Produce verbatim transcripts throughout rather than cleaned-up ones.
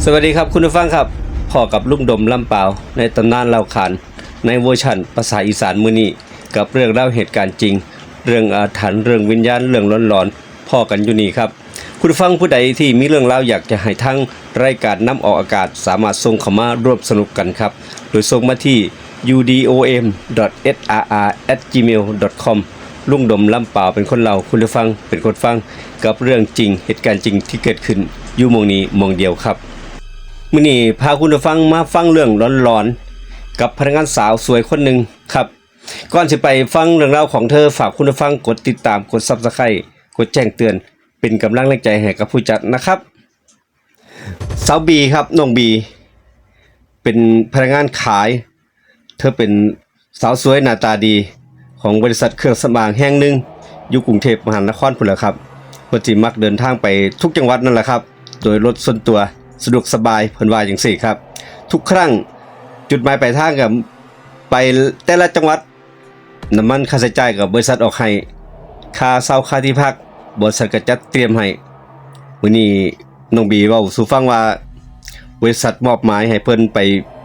สวัสดีครับคุณผู้ฟังครับ พ้อกับลุงดมลำปาว ในตำนานเล่าขาน ในเวอร์ชันภาษาอีสานมื้อนี้ กับเรื่องราวเหตุการณ์จริง เรื่องอาถรรพ์ เรื่องวิญญาณ เรื่องหลอนๆ พ้อกันอยู่นี่ครับ คุณผู้ฟังผู้ใดที่มีเรื่องราวอยากจะให้ทางรายการนำออกอากาศ สามารถส่งเข้ามาร่วมสนุกกันครับ โดยส่งมาที่ udom.srr@gmail.com ลุงดมลำปาวเป็นคนเล่า คุณผู้ฟังเป็นคนฟัง กับเรื่องจริง เหตุการณ์จริงที่เกิดขึ้นอยู่หม่องนี้หม่องเดียวครับ มื้อนี้พาคุณผู้ฟังมาฟังเรื่องหลอนๆ กับพนักงานสาวสวยคนหนึ่งครับ ก่อนสิไปฟังเรื่องราวของเธอ ฝากคุณผู้ฟังกดติดตาม กด Subscribe กดแจ้งเตือน เป็นกำลังแรงใจให้กับผู้จัดนะครับ สาวบีครับ น้องบี เป็นพนักงานขาย เธอเป็นสาวสวยหน้าตาดีของบริษัทเครื่องสำอางแห่งหนึ่ง อยู่กรุงเทพมหานครพุ้นแหละครับ เพิ่นสิมักเดินทางไปทุกจังหวัดนั่นแหละครับ โดยรถส่วนตัวสะดวกสบาย เพิ่นว่าจั่งซี้ครับ ทุกครั้งจุดหมายปลายทางก็ไปแต่ละจังหวัด น้ำมันค่าใช้จ่ายก็บริษัทออกให้ ค่าเช่าค่าที่พักบริษัทก็จัดเตรียมให้ มื้อนี้น้องบีเว้าสู่ฟังว่า บริษัทมอบหมายให้เพิ่นไป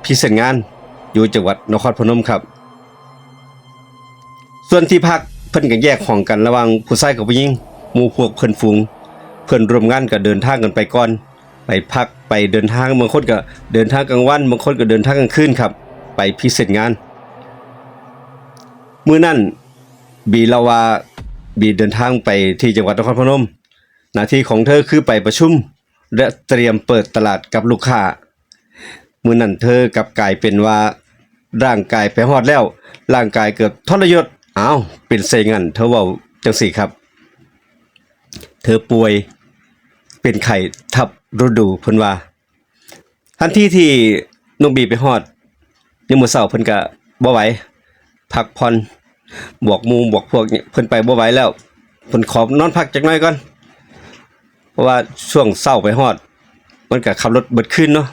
พรีเซนต์งานอยู่จังหวัดนครพนมครับ ส่วนที่พักเพิ่นก็แยกห้องกันระหว่างผู้ชายกับผู้หญิง หมู่พวกเพื่อนฝูง เพื่อนร่วมงานก็เดินทางกันไปก่อน ไปพักไปเดินทาง บางคนก็เดินทางกลางวัน บางคนก็เดินทางกลางคืนครับ ไปพรีเซนต์งาน มื้อนั้นบีเล่าว่า บีเดินทางไปที่จังหวัดนครพนม หน้าที่ของเธอคือไปประชุม และเตรียมเปิดตลาดกับลูกค้า มื้อนั้นเธอกลับกลายเป็นว่า ร่างกายไปฮอดแล้ว ร่างกายเกิดทรยศ อ้าว เป็นไสงั่น เธอเว้าจั่งซี้ครับ เธอป่วยเป็นไข้ทับฤดู เพิ่นว่า ทันทีที่น้องบีไปฮอด ยามมื้อเช้าเพิ่นก็บ่ไหว พักผ่อน บอกหมู่บอกพวกนี่เพิ่นไปบ่ไหวแล้ว เพิ่นขอนอนพักจักหน่อยก่อน เพราะว่าช่วงเช้าไปฮอด มันก็ขับรถเบิดคืนเนาะ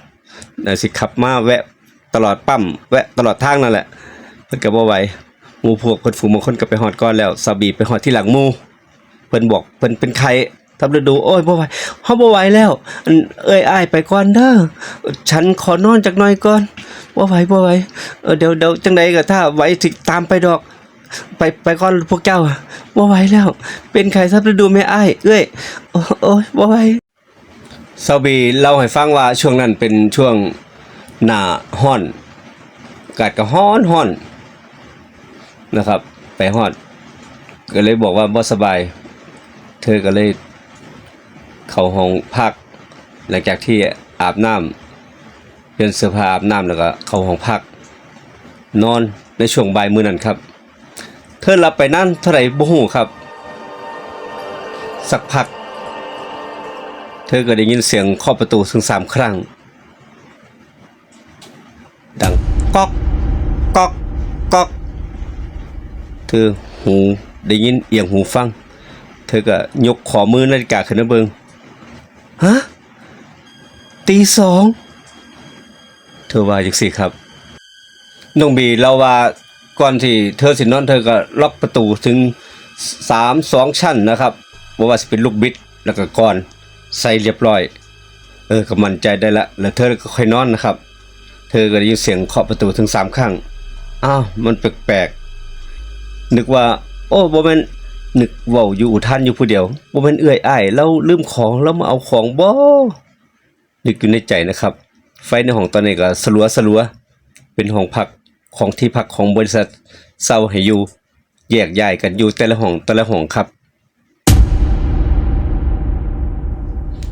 น่าสิขับมาแวะตลอดปั๊ม แวะตลอดทางนั่นแหละ เพิ่นก็บ่ไหว หมู่พวกเพิ่นฝูงบางคนก็ไปฮอดก่อนแล้ว สาวบีไปฮอดทีหลังหมู่ เพิ่นบอกเพิ่นเป็นไข้ทับฤดู โอ้ย บ่ไหว เฮาบ่ไหวแล้ว อัน เอื้อยอ้ายไปก่อนเด้อ ฉันขอนอนจักหน่อยก่อน บ่ไหว บ่ไหว เออ เดี๋ยว เดี๋ยวจั่งใดก็ถ้าไหวสิตามไปดอก ไป ไปก่อนพวกเจ้า บ่ไหวแล้ว เป็นไข้ทับฤดูแม่อ้าย เอื้อย โอ้ โอ้ย บ่ไหว สาวบีเล่าให้ฟังว่าช่วงนั้นเป็นช่วงหน้าร้อน อากาศก็ร้อนๆ นะครับ ไปฮอด ก็เลยบอกว่าบ่สบาย เธอก็เลยเข้าห้องพัก หลังจากที่อาบน้ำ เปลี่ยนเสื้อผ้าอาบน้ำแล้วก็เข้าห้องพัก นอนในช่วงบ่ายมื้อนั้นครับ เธอหลับไปนานเท่าไหร่บ่ฮู้ครับ สักพัก เธอก็ได้ยินเสียงเคาะประตูถึงสามครั้ง ดังก๊อก ก๊อก ก๊อก เธอหูได้ยินเอียงหูฟัง เธอก็ยกข้อมือนาฬิกาขึ้นมาเบิ่ง ฮะ ตีสอง เธอว่าจั่งซี้ครับ น้องบีเล่าว่าก่อนที่เธอสินอน เธอก็ล็อกประตูถึงสาม สองชั้นนะครับ บ่ว่าสิเป็นลูกบิด แล้วก็กลอน ใส่เรียบร้อย เออ ก็มั่นใจได้ละ แล้วเธอก็ค่อยนอนนะครับ เธอก็ได้ยินเสียงเคาะประตูถึงสามครั้ง อ้าว มันแปลกๆ นึกว่า โอ้ บ่แม่น นึกเว้าอยู่อุทานอยู่ผู้เดียว บ่แม่นเอื้อยอ้ายลาวลืมของ ลาวมาเอาของบ่ นึกอยู่ในใจนะครับ ไฟในห้องตอนนี้ก็สลัวๆ เป็นห้องพักของที่พักของบริษัทเช่าให้อยู่ แยกย้ายกันอยู่แต่ละห้องแต่ละห้องครับ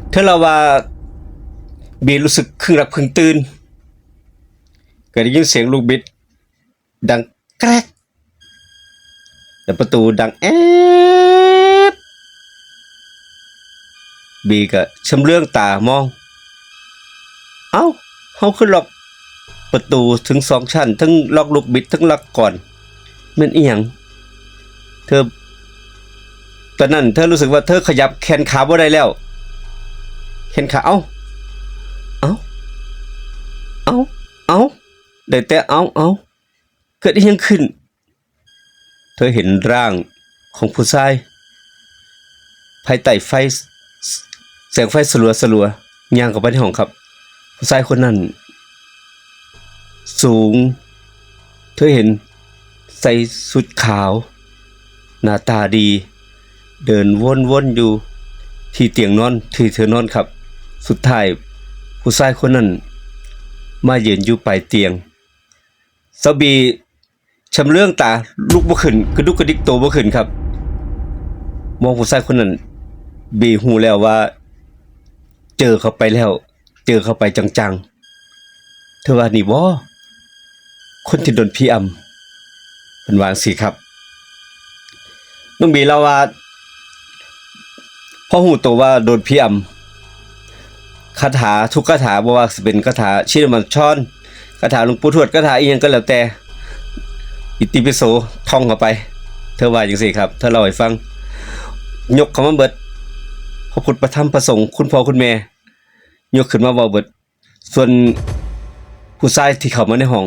เธอเล่าว่า บีรู้สึกครึ่งหลับครึ่งตื่น ก็ได้ยินเสียงลูกบิดดังแกรก แล้วประตูดังแอด บีก็ชำเลืองตามอง เอ้า เฮาคือล็อกประตูถึงสองชั้น ทั้งล็อกลูกบิด ทั้งล็อกกลอน แม่นอีหยัง เธอ ตอนนั้นเธอรู้สึกว่าเธอขยับแขนขาบ่ได้แล้ว แขนขา เอ้า เอ้า เอ้า เอ้า ได้แต่ เอ้า เอ้า เกิดอีหยังขึ้น เธอเห็นร่างของผู้ชาย ภายใต้ไฟ แสงไฟสลัวๆ ย่างเข้าไปในห้องครับ ผู้ชายคนนั้น สูง เธอเห็นใส่ชุดขาว หน้าตาดี เดินวนๆอยู่ที่เตียงนอนที่เธอนอนครับ สุดท้ายผู้ชายคนนั้นมายืนอยู่ปลายเตียง สาวบีชำเลืองตาลุกบ่ขึ้น กระดุกกระดิกตัวบ่ขึ้นครับ มองผู้ชายคนนั้น บีฮู้แล้วว่า เจอเข้าไปแล้ว เจอเข้าไปจังๆ เธอว่านี่บ่ คนที่โดนผีอำ เพิ่นว่าจั่งซี้ครับ น้องบีเล่าว่า พอฮู้ตัวว่าโดนผีอำ คาถาทุกคาถา บ่ว่าสิเป็นคาถาชินบัญชร คาถาหลวงปู่ทวด คาถาอีหยังก็แล้วแต่ อิติปิโส ท่องเข้าไป เธอว่าจั่งซี้ครับ เธอเล่าให้ฟัง ยกเข้ามาเบิด พระพุทธ พระธรรม พระสงฆ์ คุณพ่อคุณแม่ ยกขึ้นมาเว้าเบิด ส่วนผู้ชายที่เข้ามาในห้อง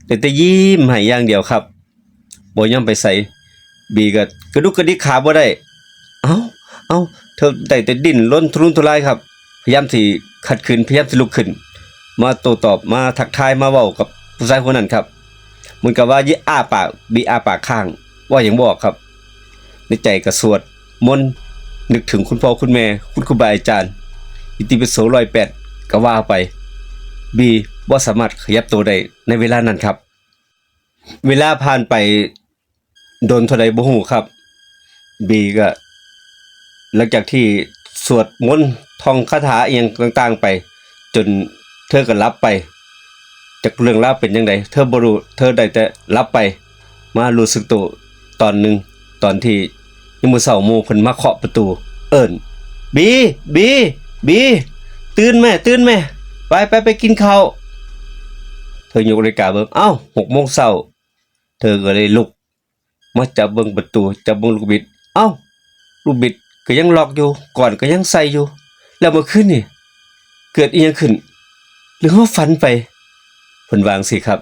ได้แต่ยิ้มให้อย่างเดียวครับ บ่ยอมไปไส บีก็กระดุกกระดิกขาบ่ได้ เอ้า เอ้า เธอได้แต่ดิ้นรนทุรนทุรายครับ พยายามสิขัดขืน พยายามสิลุกขึ้น มาโต้ตอบ มาทักทาย มาเว้ากับผู้ชายคนนั้นครับ เหมือนกับว่าอ้าปาก บีอ้าปากค้าง เว้าหยังบ่ออกครับ ในใจก็สวดมนต์ นึกถึงคุณพ่อคุณแม่ คุณครูบาอาจารย์ อิติปิโสร้อยแปด ก็ว่าไป บีบ่สามารถขยับตัวได้ในเวลานั้นครับ เวลาผ่านไปโดนเท่าใดบ่ฮู้ครับ บีก็ หลังจากที่สวดมนต์ท่องคาถาอิหยังต่างๆไป จนเธอก็หลับไป จักเรื่องราวเป็นจั่งใด เธอบ่รู้ เธอได้แต่หลับไป มารู้สึกตัวตอนหนึ่ง ตอนที่ยามมื้อเช้าหมู่เพิ่นมาเคาะประตู เอิ้น บี บี บี ตื่นแม่ ตื่นแม่ ไป ไป ไปกินข้าว เธอยกนาฬิกาเบิ่ง เอ้า หกโมงเช้า เธอก็เลยลุก มาจับเบิ่งประตู จับเบิ่งลูกบิด เอ้า ลูกบิดก็ยังล็อกอยู่ กลอนก็ยังใส่อยู่ แล้วเมื่อคืนนี่เกิดอิหยังขึ้น หรือเฮาฝันไป เพิ่นว่าจั่งซี้ครับ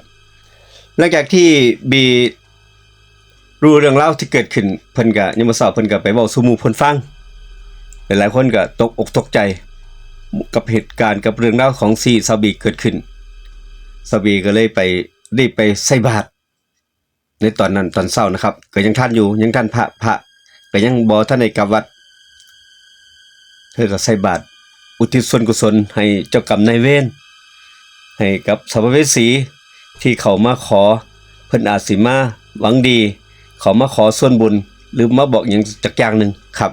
หลังจากที่บีรู้เรื่องราวที่เกิดขึ้น เพิ่นก็ ยามมื้อเช้าเพิ่นก็ไปเว้าสู่หมู่เพิ่นฟัง หลายๆคนก็ตกอกตกใจกับเหตุการณ์ กับเรื่องราวของที่สาวบีเกิดขึ้น สาวบีก็เลยไป รีบไปใส่บาตร ในตอนนั้นตอนเช้านะครับ ก็ยังทันอยู่ ยังทันพระ พระก็ยังบ่ทันได้กลับวัด เธอก็ใส่บาตรอุทิศส่วนกุศลให้เจ้ากรรมนายเวร ให้กับสัมภเวสีที่เขามาขอ เพิ่นอาจสิมาหวังดี เขามาขอส่วนบุญ หรือมาบอกหยังจักอย่างหนึ่งครับ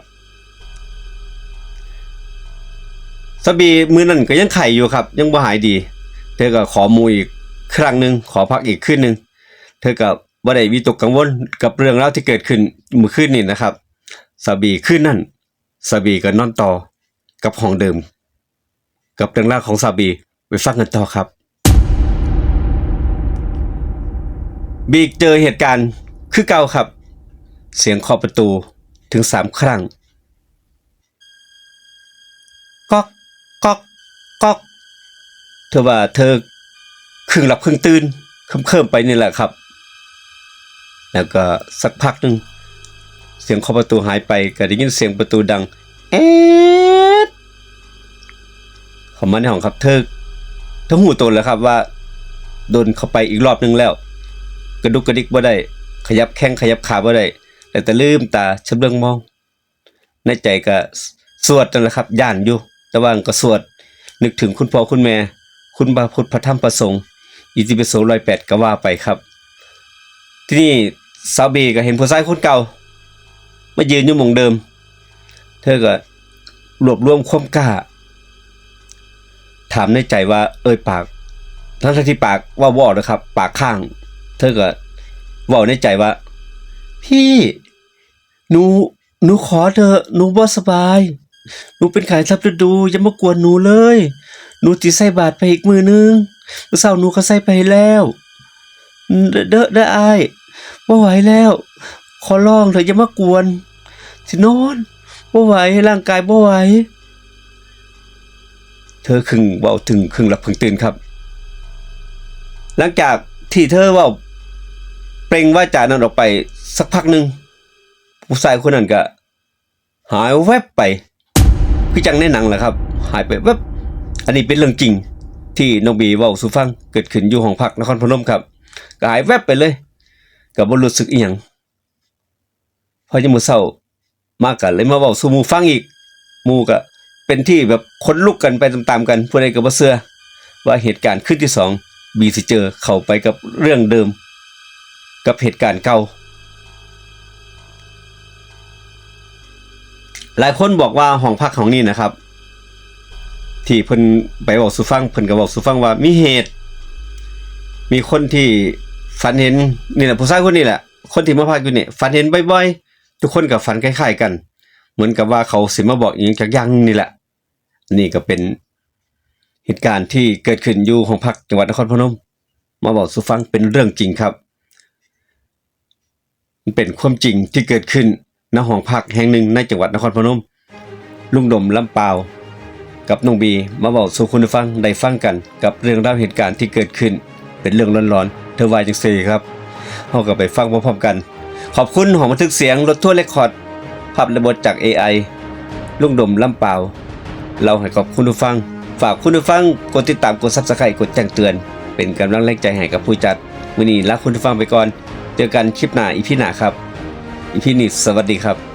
สาวบีมื้อนั้นก็ยังไข้อยู่ครับ ยังบ่หายดี เธอก็ขอหมู่อีกครั้งหนึ่ง ขอพักอีกคืนหนึ่ง เธอก็บ่ได้วิตกกังวลกับเรื่องราวที่เกิดขึ้นมื้อคืนนี้นะครับ สาวบีคืนนั้น สาวบีก็นอนต่อกับห้องเดิม กับเรื่องราวของสาวบี ไปฟังกันต่อครับ บีเจอเหตุการณ์คือเก่าครับ เสียงเคาะประตูถึงสามครั้ง ก๊อก ก๊อก ก๊อก เธอว่าเธอครึ่งหลับครึ่งตื่น เคลิ้มๆไปนี่แหละครับ แล้วก็สักพักหนึ่ง เสียงเคาะประตูหายไป ก็ได้ยินเสียงประตูดัง แอด เข้ามาในห้องครับ เธอ เธอฮู้ตัวแล้วครับว่า โดนเข้าไปอีกรอบหนึ่งแล้ว กระดุกกระดิกบ่ได้ ขยับแข้งขยับขาบ่ได้ แต่แต่ลืมตาชำเลืองมอง ในใจก็สวดนั่นแหละครับ ย้านอยู่ แต่ว่าก็สวด นึกถึงคุณพ่อคุณแม่ คุณพระพุทธพระธรรมพระสงฆ์ อิติปิโสร้อยแปด ก็ว่าไปครับ ทีนี้สาวบีก็เห็นผู้ชายคนเก่า มายืนอยู่หม่องเดิม เธอก็รวบรวมความกล้า ถามในใจว่า เอ่ยปาก ทั้งๆที่ปากเว้าบ่ออกนะครับ ปากค้าง เธอก็เว้าในใจว่า พี่ หนู หนูขอเถอะ หนูบ่สบาย หนูเป็นไข้ทับฤดู อย่ามากวนหนูเลย หนูสิใส่บาตรไปอีกมื้อหนึ่ง มื้อเช้าหนูก็ใส่ไปแล้ว เด้อ เด้อ เด้ออ้าย บ่ไหวแล้ว ขอร้องเถอะ อย่ามากวน สินอน บ่ไหว ร่างกายบ่ไหว เธอครึ่งเว้าถึงครึ่งหลับครึ่งตื่นครับ หลังจากที่เธอเว้าเปล่งวาจานั้นออกไปสักพักหนึ่ง ผู้ชายคนนั้นก็หายแวบไป คือจังในหนังแหละครับ หายไปแวบ อันนี้เป็นเรื่องจริง ที่น้องบีเว้าสู่ฟังเกิดขึ้นอยู่ห้องพักนครพนมครับ ก็หายแวบไปเลย ก็บ่รู้สึกอีหยัง พอยามมื้อเช้ามาก็เลยมาเว้าสู่หมู่ฟังอีก หมู่ก็เป็นที่แบบขนลุกกันไปตามๆกัน ผู้ใดก็บ่เชื่อว่าเหตุการณ์คืนที่สอง บีสิเจอเข้าไปกับเรื่องเดิม กับเหตุการณ์เก่า หลายคนบอกว่าห้องพักห้องนี้นะครับ ที่เพิ่นไปเว้าสู่ฟัง เพิ่นก็เว้าสู่ฟังว่ามีเหตุ มีคนที่ฝันเห็น นี่แหละ ผู้ชายคนนี้แหละ คนที่มาพักอยู่นี่ ฝันเห็นบ่อยๆ ทุกคนก็ฝันคล้ายๆกัน เหมือนกับว่าเขาสิมาบอกอีหยังจักอย่างหนึ่งนี่แหละ นี่ก็เป็นเหตุการณ์ที่เกิดขึ้นอยู่ห้องพักจังหวัดนครพนม มาเว้าสู่ฟังเป็นเรื่องจริงครับ มันเป็นความจริงที่เกิดขึ้นณห้องพักแห่งหนึ่งในจังหวัดนครพนม ลุงดมลำปาว กับน้องบีมาเว้าสู่คุณผู้ฟังได้ฟังกันกับเรื่องราวเหตุการณ์ที่เกิดขึ้น เป็นเรื่องหลอนๆ เธอว่าจังซี่ครับ เฮาก็ไปฟังพร้อมๆกัน ขอบคุณห้องบันทึกเสียงรถทัวร์เรคคอร์ด ภาพและบทจาก เอไอ ลุงดมลำปาว เล่าให้กับคุณผู้ฟัง ฝากคุณผู้ฟังกดติดตาม กด Subscribe กดแจ้งเตือน เป็นกำลังแรงใจให้กับผู้จัด มื้อนี้ลาคุณผู้ฟังไปก่อน เจอกันคลิปหน้า อีพี หน้าครับ อีพี นี้สวัสดีครับ